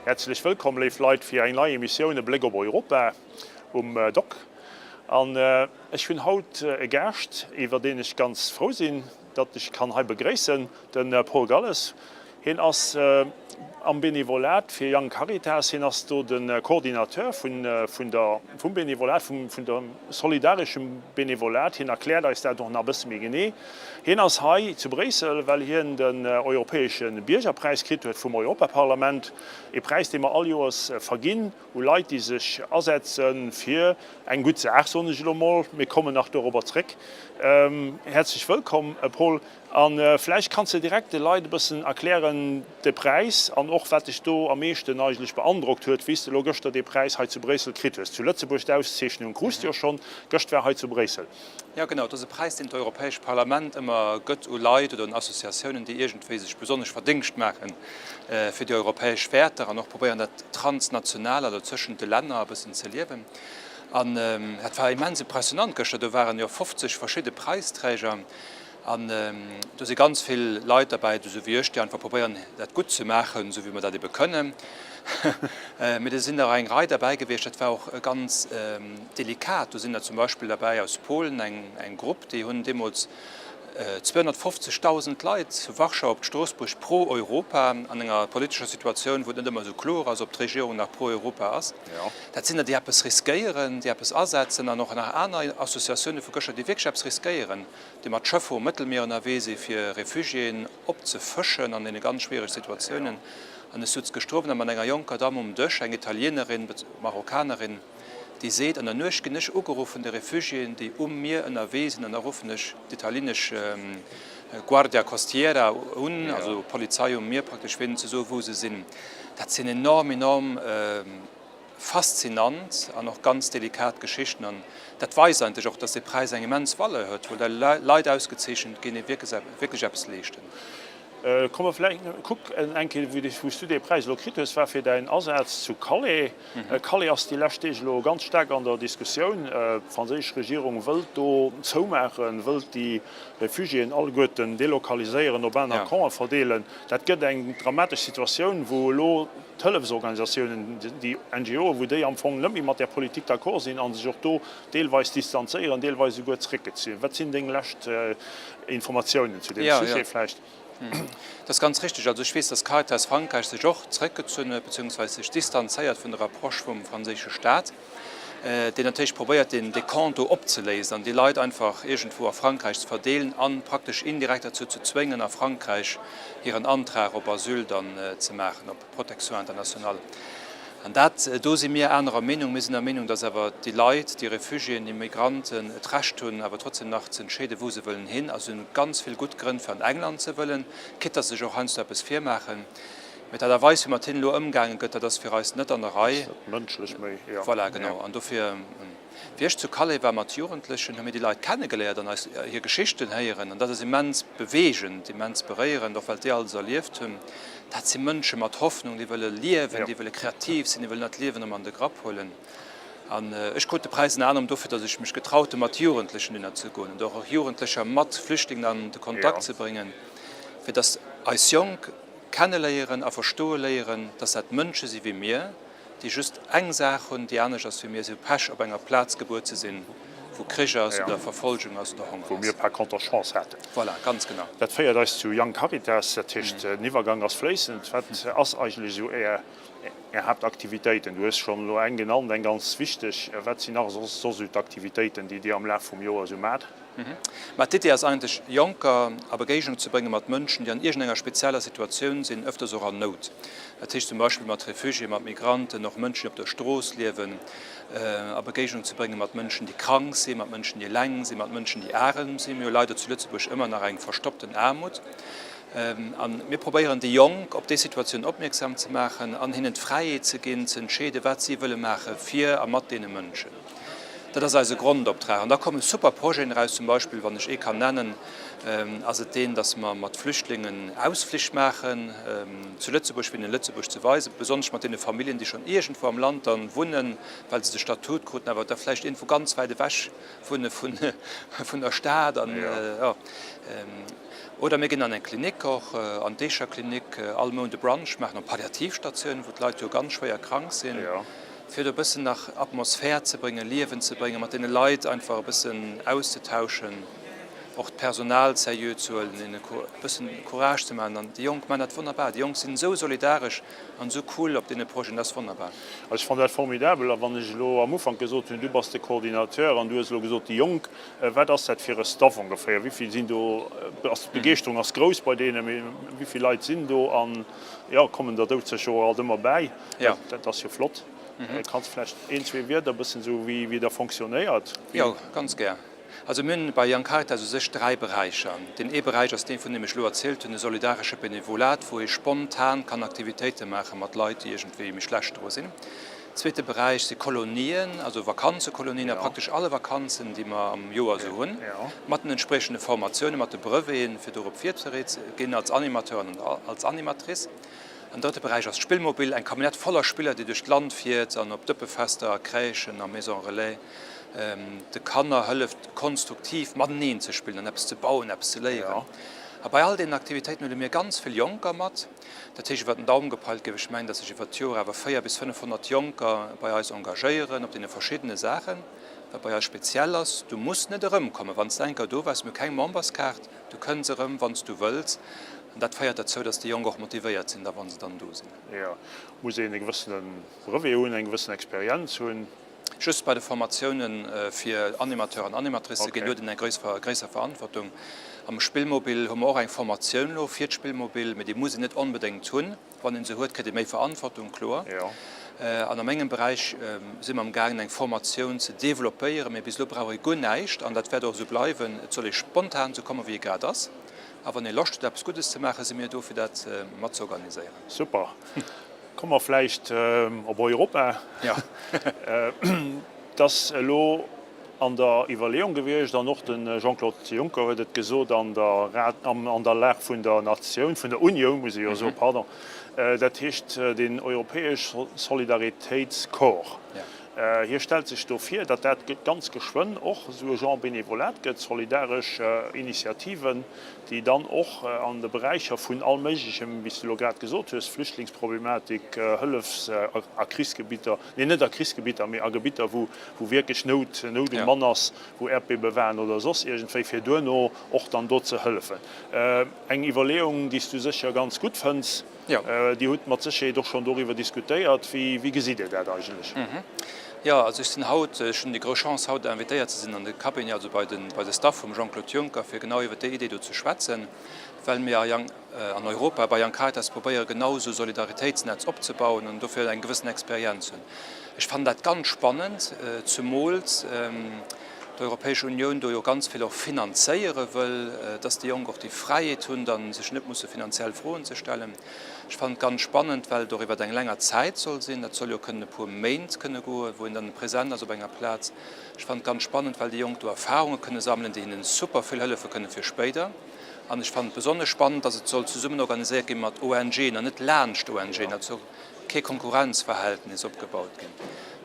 Häerzlech wëllkomm, léif Leit, fir eng nei Emissioun E Bléck op Europa um Doc. An ech hunn haut e Gaascht, iwwer deen ech ganz frou sinn, datt ech kann hei begréissen, de Paul Galles. Hien ass am Benevolat fir Young Caritas. Hien ass do de Coordinateur vun der, vum Benevolat, vum, vun der solidareschem Benevolat. Hien erkläert eis dat och nach e bësse méi genee. Hien ass hei zu Bréissel, well hien den europäesche Biergerpräis kritt huet vum Europaparlament. E Präis, dee mer all Joers verginn u Leit, déi sech asetze fir eng gutt Saach, soen ech elo mol. Mir kommen nach dorobber zréck. Häerzlech wëllkomm, Paul. A vläicht kanns de direkt de Leit e bëssen erklären, de Präis an och wat dech do am meeschten eigentlech beandrockt huet, wéi s de elo gëschter dee Präis hei zu Bréissel kritt hues. Zu Lëtzebuerg d'Auszeechnung krus de jo schonn, gëscht war hei zu Bréissel. Jo genau, et ass e Präis, deen d'Europäescht Parlament ëmmer gëtt u Leit oder un Associatiounen, déi iergendwéi sech besonnesch verdéngscht maache fir déi europäesch Wäerter an och probéieren dat transnational, also tëschent de Länner e bëssen ze liewen. An dat war immens impressionant gëschter, do waren jo 50 verschidde Präisträger. An do si ganz vill Leit derbäi, esou wéi ech, déi einfach probéieren, dat gutt ze maachen, esou wéi mer dat ebe kënnen. Mee do sinn der eng Rei derbäi gewiescht, dat war och ganz delikat. Do sinn der zum Beispill derbäi aus Polen, eng Grupp, déi hunn deemools 250.000 Leit zu Warschau op d'Strooss bruecht pro Europa, an enger politescher Situatioun, wou et net ëmmer esou kloer ass, ob d'Regierung nach pro Europa ass. Dat sinn der, déi eppes riskéieren, déi eppes asetzen, an och nach aner Associatioune vu gëschter, déi wierklech eppes riskéieren. déi mat Schëffer um Mëttelmier ënnerwee si fir Refugiéen opzefëschen an deene ganz schwierege Situatiounen. An ech sutz gëschter Owend mat enger jonker Damm um Dësch, eng Italienerin, Marokkanerin, déi seet, An der Nuecht ginn ech ugeruff vun de Refugiéen, déi um Mier ënnerwee sinn, an da ruffen ech d'italienesch Guardia Costiera un, also Polizei um Mier praktesch, fir hinnen ze soen, wou se sinn. Dat sinn enorm, enorm. Faszinant an och ganz delikat Geschichten an dat weist eigentlech och, dass dee Präis eng immens Valeur huet, well da Leit ausgezeechent ginn, déi wierklech eppes leeschten. Komme vläicht, kuck eng Kéier, wou s du dee Präis elo kritt hues, war fir däin Asaz zu Calais. Calais ass déi lescht Deeg elo ganz staark an der Diskussioun. D'franséisch Regierung wëllt do zoumaachen, wëllt déi Refugiéen alleguerten delokaliséieren, op aner Campen verdeelen. Dat gëtt eng dramatesch Situatioun, wou elo d'Hëllefsorganisatiounen, déi NGOen, wou déi am Fong net méi mat där Politik d'accord sinn a sech och do deelweis distanzéieren, deelweis esouguer zeréckgezinn. Wat sinn deng lescht Informatiounen zu deem Sujet vläicht? Dat ass ganz richtig. Also ech weess, dass Caritas Frankräich sech och zeréckgezunn huet, beziehungsweise sech distanzéiert vun der Approche vum franséische Stat, deen natierlech probéiert, deen Dekont do opzeléisen an déi Leit einfach iergendwou a Frankräich ze verdeelen a praktesch indirekt derzou ze zwéngen, a Frankräich hiren Antrag op Asyl dann ze maachen, op Protection internationale. An dat, do si mir anerer Meenung. Mir sinn der Meenung, dass awer déi Leit, déi Refugiéen, déi Migranten d'Recht hunn, awer trotzdem nach ze entscheeden, wou se wëllen hin. A se hunn ganz vill gutt Grënn, fir an England ze wëllen, quitte dass se sech och heiansdo eppes virmaachen. Mee d'Aart a Weis, wéi mat hinnen elo ëmgaange gëtt, dat ass fir eis net an der Rei. Ass net mënschlech méi, jo. Voilà, genau. An dofir. Wéi ech zu Calais war mat Jugendlechen, hu mir déi Leit kennegeléiert an eis hir Geschichten héieren. An dat ass immens beweegend, immens beréierend, och well déi alles erlieft hunn. Dat si Mënsche mat Hoffnung, déi wëlle liewen, déi wëlle kreativ sinn, déi wëllen dat Liewen erëm an de Grapp huelen. An ech krut de Präis ënner anerem dofir, datt ech mech getraut hunn, mat Jugendlechen dohinner ze goen und och Jugendlecher mat Flüchtlingen an de Kontakt ze bréngen, fir datt eis Jonk kenneléieren a verstoe léieren, datt dat Mënsche si wéi mir, déi just eng Saach hunn, déi anescht ass wéi mir, si hu Pech op enger Plaz gebuer ze sinn, wou Krich ass oder Verfolgung ass oder Honger Wou mir ass. par conter Chance haten. Voilà, ganz genau. Dat féiert eis zu Young Caritas, dat heescht den Iwwergank ass fléissend. Wat ass eigentlech esou Är Är Haaptaktivitéiten? Du hues schonn elo eng genannt, eng ganz wichteg. Wat sinn nach soss esou d'Aktivitéiten, déi Dir am Laf vum Joer esou maacht? Mä d'Idee ass eigentlech, Jonker a Begéignung ze brénge mat Mënschen, déi an iergendenger spezieller Situatioun sinn, ëfters och an Nout. Dat heescht zum Beispill mat Refugiéen, mat Migranten, och Mënschen, déi op der Strooss liewen, a Begéignung ze brénge mat Mënschen, déi krank sinn, mat Mënschen, déi eleng sinn, mat Mënschen, déi arem sinn. Mir hu leider zu Lëtzebuerg ëmmer nach eng verstoppten Aarmut. A mir probéieren, déi Jonk op déi Situatioun opmierksam ze maachen an hinnen d'Fräiheet ze ginn, ze entscheeden, wat si wëlle maache fir a mat deene Mënschen. Dat ass eise Grondoptrag. An da komme super Projeten eraus. Zum Beispill, wann ech ee kann nennen, ass et deen, dass mer mat Flüchtlingen Ausflich maachen zu Lëtzebuerg, fir hinnen Lëtzebuerg ze weisen, besonnesch mat deene Familljen, déi schonn iergendwou am Land dann wunnen, well se de Statut kruten, awer da vläicht iergendwou ganz wäit ewech wunne vun der Stad. An, jo. Oder mir ginn an eng Klinik, och an d'Eecher Klinik, all Mount e Brunch maachen op Palliativstatioun, wou d'Leit jo ganz schwéier krank sinn, fir do e bëssen nach Atmosphär ze bréngen, Liewen ze bréngen, mat deene Leit einfach e bëssen auszetauschen, och d'Personal sérieux ze huelen, hinnen e bëssen Courage ze maachen. An déi Jonk maachen dat wonnerbar. Déi Jonk sinn esou solidaresch an esou cool op deene Projeten, dat ass wonnerbar. Also ech fannen dat formidabel. A wann ech elo am Ufank gesot hunn, du bass de Coordinateur an du hues elo gesot déi Jonk, Wat ass dat fir e Staff ongeféier? Wéi vill sinn do? Ass d'Begeeschterung ass grouss bei deenen, mee wéi vill Leit sinn do? An jo, kommen der doudsécher och alt ëmmer bäi. Dat ass jo flott. Kanns vläicht een, zwee Wierder e bëssen esou wéi wéi der fonctionnéiert? Jo, ganz gär. Also mir hunn bei Young Caritas u sech dräi Beräicher. Deen ee Beräich ass dee vun deem ech elo erzielt hunn, de solidaresche Benevolat, wou ee spontan kann Aktivitéite maache mat Leit, déi iergendwéi méi schlecht dru sinn. Zweete Beräich si Kolonien, also Vakanzekolonien a praktesch alle Vakanzen, déi mer am Joer esou hunn, mat den entspriechende Formatiounen, mat de Breveten, fir dorop virbereet ze ginn als Animateur an als Animatrice. An drëtte Beräich ass d'Spillmobil, eng Camionnette voller Spiller, déi duerch d'Land fiert an op Dëppefester, a Crèchen, a Maisons Relais de Kanner hëlleft, konstruktiv mateneen ze spillen an eppes ze bauen, eppes ze léieren. A bei all deenen Aktivitéiten huele mir ganz vill Jonker mat. Dat heescht, iwwer den Daum gepeilt géif ech mengen, datt sech iwwer d'Joer awer 400 bis 500 Jonker bei eis engagéieren op deene verschiddene Saachen. Wat bei eis speziell ass, du muss net erëmkommen, wann s de eng Kéier do waars. Mir hu keng Memberskaart, du kënns erëm, wann s du wëlls. An dat féiert derzou, datt déi Jonk och motivéiert sinn, da wa se dann do sinn. Jo, muss een e gewëssene Brevet hunn, eng gewëssen Experienz hunn? Just bei de Formatioune fir Animateur an Animatricë ginn, do huet een eng gréisser Verantwortung. Am Spillmobil hu mer och eng Formatioun elo fir d'Spillmobil, mee déi muss een net onbedéngt hunn. Wann een se huet, kritt ee méi Verantwortung, kloer. An a mengem Beräich si mer am gaangen eng Formatioun ze developpéieren, mee bis elo brauch ee guer näischt an dat wäert och esou bleiwen. Et soll ee spontan esou kommen, wéi ee grad ass. A wann ee Loscht huet, eppes Guddes ze maachen, si mir do fir dat mat ze organiséieren. Super. Komme mer vläicht op Europa. Et ass elo an der Iwwerleeung gewiescht, an och de Jean-Claude Juncker huet et gesot an der an der Lag vun der Natioun, vun der Unioun, muss ech jo soen, pardon, dat heescht deen europäesch Solidaritéitscorps. Hie stellt sech do vir, datt dat ganz geschwënn och esou e Genre Benevolat gëtt, solidaresch Initiativen, déi dann och an de Beräicher vun all Méiglechem, wéi s de elo grad gesot hues, Flüchtlingsproblematik, Hëllefs a Krichsgebitter, neen, net a Krichsgebitter, mee a Gebitter, wou wierklech Nout, Nout um Mann ass, wou Äerdbiewe waren oder soss iergendwéi, fir duerno och dann do ze hëllefen. Eng Iwwerleeung, déi s du sécher ganz gutt fënns. Dir hutt mat Sécherheet och schonn doriwwer diskutéiert. Wéi gesitt Dir dat eigentlech? Jo, also ech sinn haut, ech hunn déi grouss Chance haut invitéiert ze sinn an de Cabinet, also bei de bei de Staff vum Jean-Claude Juncker, fir genau iwwer déi Idee do ze schwätzen, well mir a Young an Europa bei Young Caritas probéiere genau esou Solidaritéitsnetz opzebauen an dofir eng gewëssen Experienz hunn. Ech fannen dat ganz spannend, zumools d'Europäesch Unioun do jo ganz vill och finanzéiere wëll, dass déi Jonk och déi Fräiheet hunn, dann sech net musse finanziell Froen ze stellen. Ech fannen et ganz spannend, well et och iwwer eng länger Zäit soll sinn. Dat soll jo kënnen e puer Méint kënne goen, wou een dann present ass op enger Plaz. Ech fannen et ganz spannend, well déi Jonk do Erfahrunge kënne sammelen, déi hinnen super vill hëllefe kënne fir spéider. An ech fannen et besonnesch spannend, dass et soll zesummen organiséiert gi mat ONGen an net laanscht ONGen. Dat soll kee Konkurrenzverhältnis opgebaut ginn.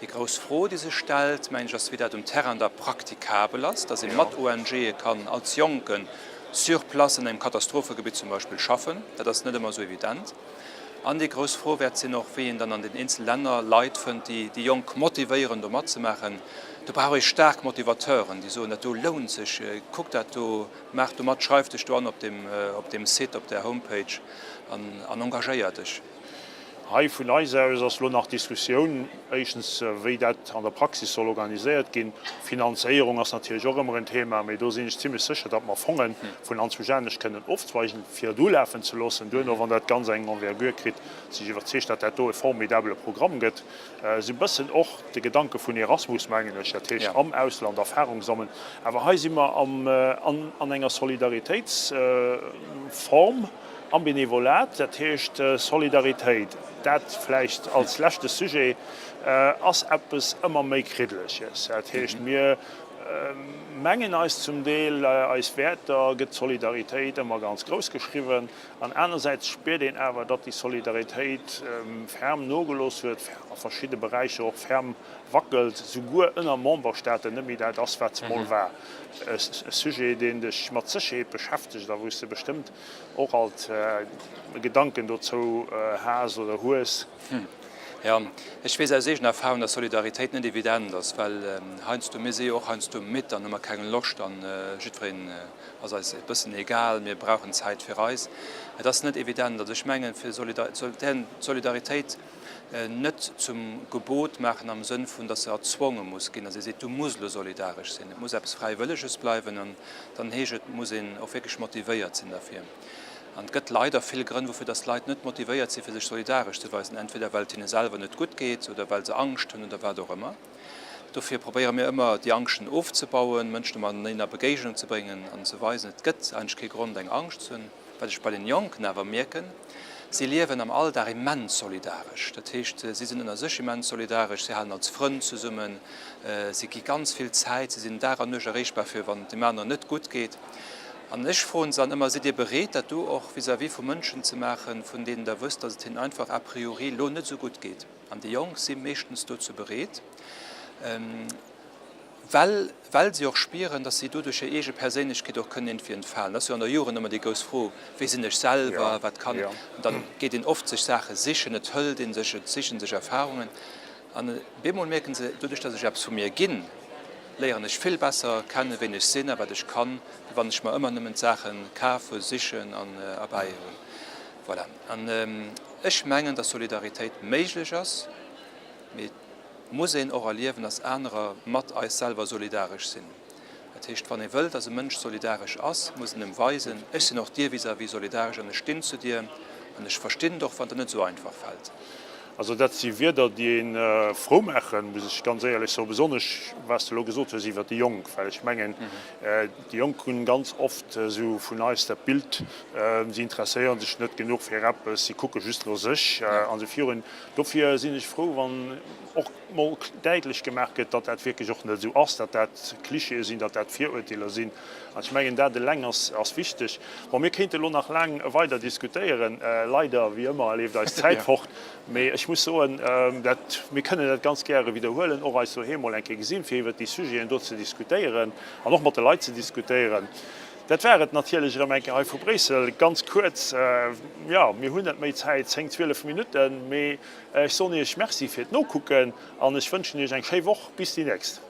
Déi grouss Fro, déi sech stellt, mengen ech, ass, wéi dat um Terrain da praktikabel ass, dass ee mat ONGe kann als Jonken sur place an engem Katastrophegebitt zum Beispill schaffen. Dat ass net ëmmer esou evident. An déi grouss Fro wäert sinn och, wéi een dann an den eenzele Länner Leit fënnt, déi déi Jonk motivéieren, do matzemaachen. Do brauch ee staark Motivateuren, déi soen, dat do lount sech, kuck dat do, maach do mat, schreif dech do an op deem, op deem Site, op där Homepage an engagéier dech. Hei vun eis aus ass elo nach d'Diskussioun, éischtens, wéi dat an der Praxis soll organiséiert ginn. Finanzéierung ass natierlech och ëmmer en Thema, mee do sinn ech zimlech sécher, datt mer Fonge vun anzwousch anescht kënnen ofzweigen, fir et ulafen ze loossen. Duerno, wann dat Ganz eng Envergure kritt, si ech iwwerzeegt, datt dat do e formidabele Programm gëtt. Esou e bëssen och de Gedanke vun Erasmus, mengen ech, dat heescht am Ausland Erfahrung sammeln. Awer hei si mer an enger Solidaritéitsform. Am Benevolat, dat heescht Solidaritéit, dat vläicht als leschte Sujet, ass eppes ëmmer méi Kriddeleches. Dat heescht, mir. mengen eis zum Deel, eis Wäerter, gëtt d'Solidaritéit ëmmer ganz grouss geschriwwen. An anersäits spiert een awer, datt déi Solidaritéit ferm nogelooss huet, a verschidde Beräicher och ferm wackelt, souguer ënner Memberstaaten net méi dat ass, wat se mol war. E Sujet, deen dech mat Sécherheet beschäftegt a wou s de bestëmmt och alt Gedanken dozou has oder hues. Jo, ech weess aus eegener Erfahrung, dass Solidaritéit net evident ass, well heiansdo, mir si jo och heiansdo midd an hu mer keng Loscht an jiddwereen ass eis e bëssen egal, mir brauchen Zäit fir eis. Et ass net evident. Also ech mengen, fir Solidaritéit net zum Gebot maachen am Sënn vun, dass se erzwonge muss ginn, dass ee seet, du muss elo solidaresch sinn. Et muss eppes Fräiwëlleges bleiwen an dann heescht et, muss een och wierklech motivéiert sinn derfir. An et gëtt leider vill Grënn, woufir dass d'Leit net motivéiert sinn, fir sech solidaresch ze weisen, entweder well et hinne selwer net gutt geet oder well se Angscht hunn oder wat och ëmmer. Dofir probéiere mir ëmmer, déi Angschten ofzebauen, Mënschen mateneen a Begéignung ze bréngen an ze weisen, et gëtt eigentlech kee Grond, eng Angscht ze hunn. Wat ech bei den Jonken awer mierken, si liewen am Alldag immens solidaresch. Dat heescht, si sinn ënner sech immens solidaresch, si halen als Frënn zesummen, si gi ganz vill Zäit, si sinn Dag an Nuecht erreechbar, fir wann et deem aneren net gutt geet. An ech froen se dann ëmmer, Sidd Dir bereet, dat do och vis-à-vis vu Mënschen ze maachen, vun deenen Der wësst, datt et hinnen einfach a priori elo net esou gutt geet? An déi Jonk si meeschtens dozou bereet, well, well si och spieren, datt si doduerch hir eege Perséinlechkeet och kënnen iergendwéi entfalen. Dat ass jo an der Jugend ëmmer déi grouss Fro, Wie sinn ech selwer, wat kann ech? An da geet een oft sech Saache sichen, et hëlt ee sech, et siche sech Erfarungen. An bemol mierken se, doduerch datt ech eppes vu mir ginn, léieren ech vill besser kennen, ween ech sinn a wat ech kann, wéi wann ech mer ëmmer nëmmen d'Saache kafen, sichen an erbäi hunn. Voilà. An ech mengen, datt Solidaritéit méiglech ass, mee et muss een och erliewen, datt anerer mat eis selwer solidaresch sinn. Dat heescht, wann ee wëllt, datt e Mënsch solidaresch ass, muss een em weisen, ech sinn och dir vis-à-vis solidaresch an ech stinn zu dir an ech verstinn et och, wann et der net esou einfach fält. Also dat si Wierder, déi ee frou maachen, muss ech ganz éierlech soen, besonnesch wat s de elo gesot hues iwwert déi Jonk, well ech mengen, déi Jonk hunn ganz oft esou vun eis dat Bild, si interesséiere sech net genuch fir eppes, si kucke just no sech an esou virun. Dofir sinn ech frou, wann och mol däitlech gemaach gëtt, datt dat wierklech och net esou ass, datt dat Klischeeë sinn, datt dat Virurteeler sinn. An ech mengen, dat eleng ass wichteg. Bon, mir kéinte elo nach laang weider diskutéieren. Leider, wéi ëmmer, leeft eis d'Zäit fort. Mee ech muss soen, dat, mir kënnen dat ganz gäre widderhuelen, och eis doheem mol eng Kéier gesinn, fir iwwert déi Sujeten do ze diskutéieren an och mat de Leit ze diskutéieren. Dat war et natierlech erëm eng Kéier hei vu Bréissel. Ganz kuerz, jo, mir hunn net méi Zäit, zéng, 12 Minutten. Mee ech soen Iech Merci fir d'Nokucken an ech wënschen Iech eng schéi Woch. Bis déi nächst.